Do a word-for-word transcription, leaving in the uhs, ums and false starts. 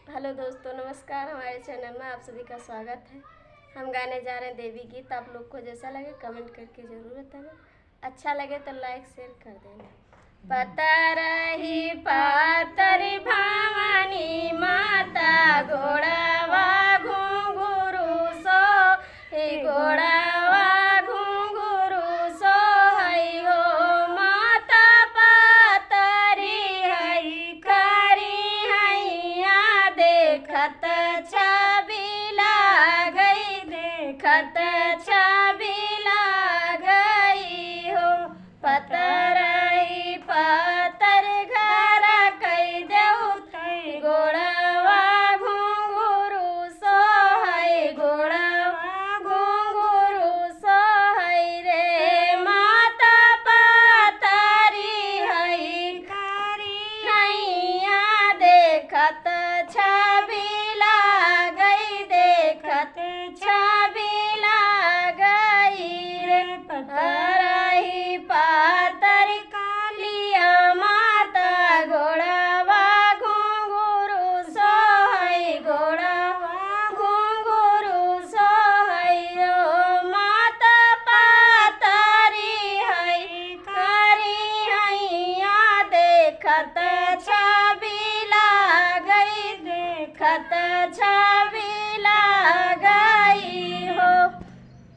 हेलो दोस्तों, नमस्कार। हमारे चैनल में आप सभी का स्वागत है। हम गाने जा रहे हैं देवी गीत। आप लोग को जैसा लगे कमेंट करके ज़रूर बताना। अच्छा लगे तो लाइक शेयर कर देना। पतरही पातर भवानी माता गोड़वा घुंघरू सो, हे गोड़वा घुंघरू सो है हो। माता पातरी है करी हैया, देखत छबी लागई, देखत छबी लागई हो। पतरही पातर घर कई देउ तई, गोड़वा घुंघरू सो है, गोड़वा घुंघरू सो है रे। माता पातरी है करी हैया, देखत छबी लागई, देखत छबी लागई रे। पतरही पातर कालिया माता गोड़वा घुंघरू सो है, गोड़वा घुंघरू सो है हो। माता पातरी है करी हैया, देखत